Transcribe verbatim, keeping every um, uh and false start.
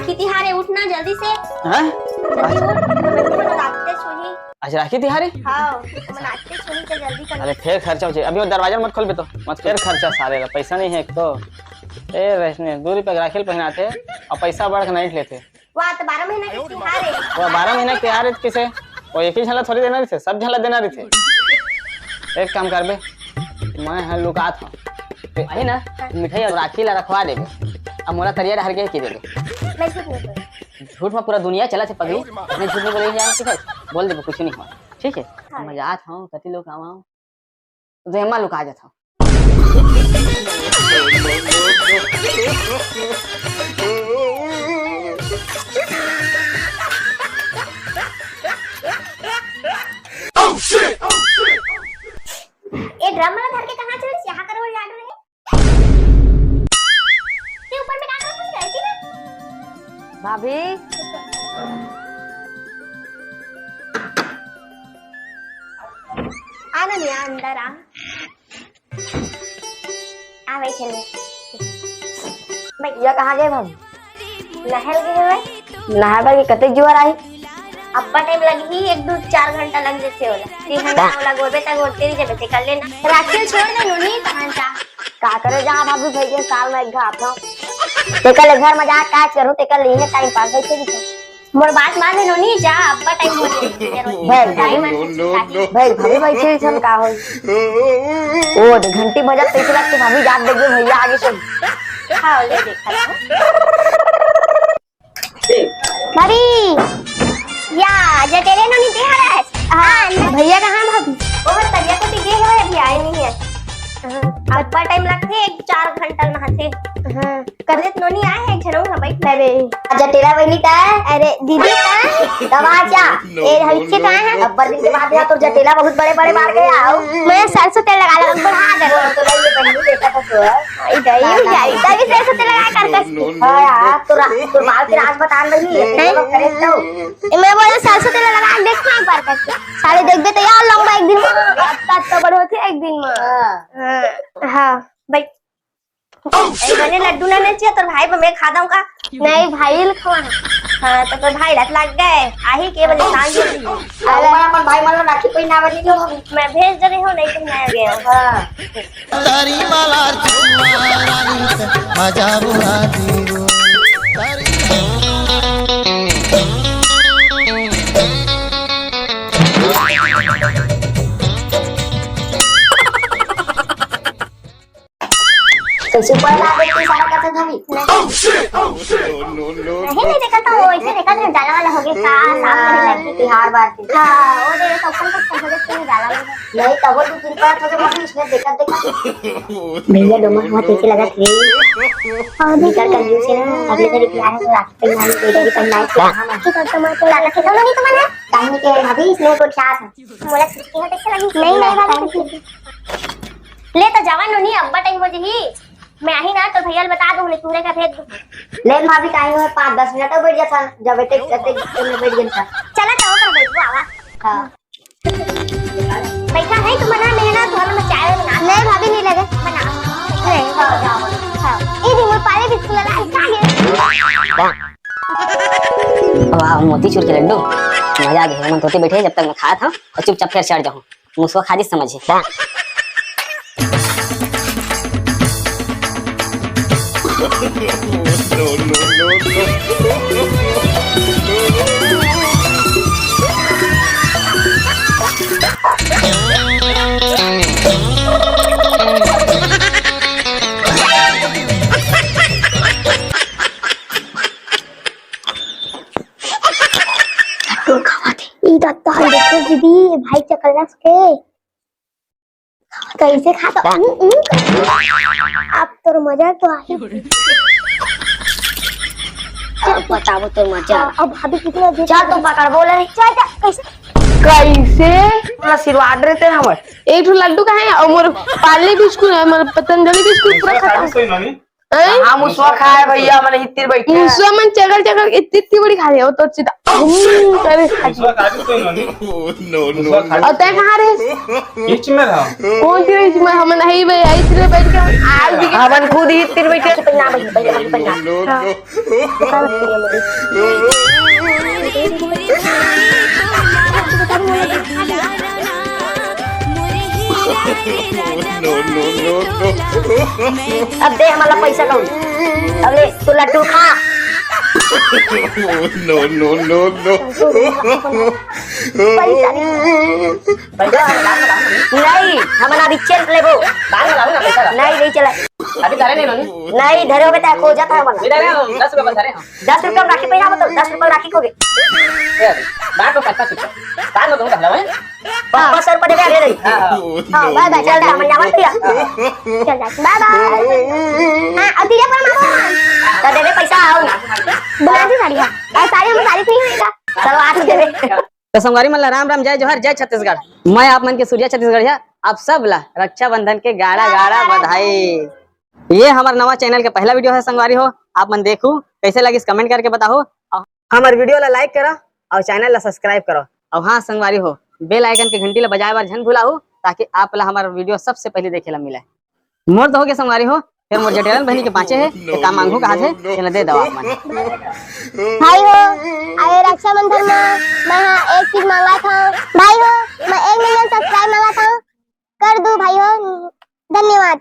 कि तिहार हे, उठ ना जल्दी से। हैं? जल्दी उठ, मनाते छोही। आज राखी तिहार हे? हाँ, मनाते छोही तो जल्दी कर। अरे फेर खर्चा हो जाए, अभी वो दरवाजा मत खोलबे तो, मत फेर खर्चा सारे ला, पैसा नहीं हे एक तो। ए, रहने, दू रुपया के राखी ल पहिनाथे अउ पैसा बढ़ के नहीं लेथे। वाह, तो बारह महीना के तिहार हे। वो बारह महीना के तिहार हे तो किसे? वो एक ही झन ला थोड़ी देना रहिथे, सब झन ला देना रहिथे। एक काम करबे, मैं ह लुकात हूँ। वही ना, मिठाई अउ राखी ला रखवा देबे। अब मोला तरिया डहर के ही देबे। मैं झूठ नहीं बोलूँ। झूठ में पूरा दुनिया चलत हे पगली। अपने झूठ नहीं बोले जाए, ठीक है? बोल देबे, कुछ नहीं हुआ। ठीक है? हाँ। मैं जात हूँ, कति लोग आवा हूँ। तो एमा लुका जात हूँ। ये ड्रम वाला धर के कहाँ चले? यहाँ करो, यहाँ करो। ये ऊपर में क्या करो? कुछ गलती ना। भाभी। आ ना, नहीं, अंदर आ। आ भाई, चल ले। भाई। या कहाँ गए भाभी? नहर गए हुए। नहाए बर के कतेक जुआर आही? अब्बा टाइम लगही, एक दो चार घंटा लग जथे ओला। तीन घंटा ओला गोबे तक ओढ़ते नहीं जबे, ते कर लेना। राखी छोड़ दे नोनी, कहाँ जा? का करे जा भाभी, भैया साल में एक घात हो। ते कर ले घर में जा, का करूँ, ते कर ले टाइम पास होते नहीं। मोर बात मान ले नोनी, जा, अब्बा टाइम हो गया। भाई, टाइम मान ले। भाई, भाभी बैठे ही छन का होई? ओ, तो घंटी बजत तैसे लगते भाभी जात देखबे भैया आगे से। हाँ, ले देखा था। भाभी, या, जटेले नोनी तिहार आज। हाँ, ना। भैया कहाँ भाभी? वो तरिया को टिके है, अभी आए नहीं है। हाँ। अब्बा टाइम लगथे, एक चार घंटा नहाथे। हाँ। कदे तो नोनी आए है, एक झन अउ भाई। अरे। जटेला बहिनी का? अरे, दीदी का? तब आ जा। ए, हल्के का है? अब्बर दिन के बाद यहाँ तो जटेला बहुत बड़े-बड़े बाढ़ गया हो। मैं सरसों तेल लगा लगा बढ़ा दे। तो नहीं, ये बहिनी देखा तो सो। इधर ही जाई, तभी सरसों तेल लगा कर कर। हाँ यार, तो रा-, तो बाल के राज बता रही है। हैं? तो करे तो। मैं बोला सरसों तेल लगा देख ना एक बार करके। साले देखबे तो यार लंबा एक दिन में। अब तक तो बड़ होते एक दिन में। हाँ। हाँ, हाँ, भाई। ए, मैंने लड्डू ना बेचे, तोर भाई पे मैं खा दूंगा। नहीं, भाई ल खवाना। हाँ, तो तोर भाई लत लग गए। आही के बजे सांझ हो रही है। अरे, मैं अपन भाई मन ला राखी पहिनावे नहीं जाऊँ। मैं भेज दे रही हूँ, नहीं पहिनाया गया। हाँ। तारी माला चुआ रानी से मजा बुआ दीरू। तारी कैसे ऊपर ला देती सारा कथा धनी? नहीं, नहीं, देखा तो वो ऐसे देखा तो जाला वाला हो गया, का साफ करे लगी। तिहार बार के। हाँ, वो दे, तो कौन सा सब हो गया, जाला वाला। नहीं, तब वो दो तीन बार तो जब हम इसने देखा, देखा। भैया, डोमा हुआ कैसे लगा थे? हाँ, निकल कर जूस है ना, अगले तेरे प्यार है, तो रात पे नाई, तेरे भी पहनाई, तो हम अच्छी कर, टमाटर लगा के, तो नहीं, तो मैंने टाइम के अभी इसने को क्या था? मोला छुट्टी हो, कैसे लगी? नहीं, नहीं, वाला छुट्टी। ले तो जावा नोनी, अब्बा टाइम हो जही। मैं आही ना तो भैया ल बता दूँ, ले तूरे का भेज दूँ। ले भाभी, टाइम है पाँच दस मिनट और बैठ जाता, जब बैठे करते करते बैठ जाता। चला जाओ तो बैठ आवा। हाँ। बैठा है तो मना, मैं ना तुम्हारा मैं चाय बना। नहीं भाभी, नहीं लगे। बना। नहीं। हाँ, जाओ। हाँ। ये भी मैं पाले बिस्कुट लगा खा गए। वाह, मोतीचूर के लड्डू, मजा आ गया। मन तोते बैठे जब तक मैं खाया था और चुपचाप फिर चढ़ जाऊँ। मुसवा खादी समझे। ई दत्ता है, देखो दीदी, भाई चकल्लस के। कैसे खाता? हम्म, हम्म। अब तोर मजा तो आई। अब बताबो तोर मजा। हाँ, अब भाभी कितने देर चल, तू पकड़, बोल रही। चल, चल, कैसे? कैसे? आशीर्वाद रहते हमर। एक ठो लड्डू का है और मोर पार्ले बिस्कुट है, मोर पतंजलि बिस्कुट पूरा खत्म। हैं? हाँ, मुसवा खाए भैया, मन इत्तिर बैठे। मुसवा मन चगल चगल इत्ती इत्ती बड़ी खा ले, वो तो सीधा हम्म करे खा ले। मुसवा काजू कोई नोनी। No, no, no। और तै कहाँ रहे? बीच में रहा। कौन सी बीच में? हम नहीं बे, इतने बैठ के हम आज भी हमन खुद ही इत्तिर बैठे। पन्ना बैठ, बैठ, बैठ, बैठ। No, no, no। हाँ। No, no, no, no। अब दे हमला पैसा कौड़ी। अब ले, तू लड्डू खा। No, no, no, no। पैसा नहीं। पैसा नहीं, हमन अभी चल लेबो। बाद में लाओ ना पैसा। नहीं, नहीं चला। अभी धरे नहीं नोनी। नहीं, धरे होगे त खो जाता है हमन। इधर है, दस रुपये बस धरे हम। दस रुपये में राखी पहिरा, मतलब, दस रुपये में राखी खोगे। ए, बात तो पचास रुपये। बाद में दूंगा, भला, हैं? पाँच सौ रुपये देबे, अरे नहीं। हाँ, हाँ। हाँ, बाय बाय, चल, हमन जावन भैया। चल जा, बाय बाय। हाँ, अब धीरे पर मारो। तो देबे पैसा, आओ ना। बना दे साड़ी, हाँ। और साड़ी हम साड़ी नहीं होएगा। चलो, आज देबे। तो संगवारी मन ला राम राम, जय जोहार, जय छत्तीसगढ़। मैं आप मन के सूर्या छत्तीसगढ़िया, आप सब ला रक्षाबंधन के गाड़ा गाड़ा बधाई। ये हमर नवा चैनल के पहला वीडियो है संगवारी हो, आप मन देखू कैसे लगिस, कमेंट करके बताहू। और हमर वीडियो ला लाइक करा और चैनल ला सब्सक्राइब करा। और हाँ संगवारी हो, बेल आइकन के घंटी ला बजाए बर झन भुलाहू, ताकि आप ला हमर वीडियो सबसे पहले देखे ला मिले। मोर तो हो गया संगवारी हो, फिर मोर जटेलन बहिनी के पाछे है, ये काम मांगू कहा थे, चला दे दवा आप मन। भाई हो, अरे रक्षाबंधन में मैं हाँ एक चीज मांगा था। भाई हो, मैं एक मिलियन सब्सक्राइब मांगा था, कर दू भाई हो, धन्यवाद।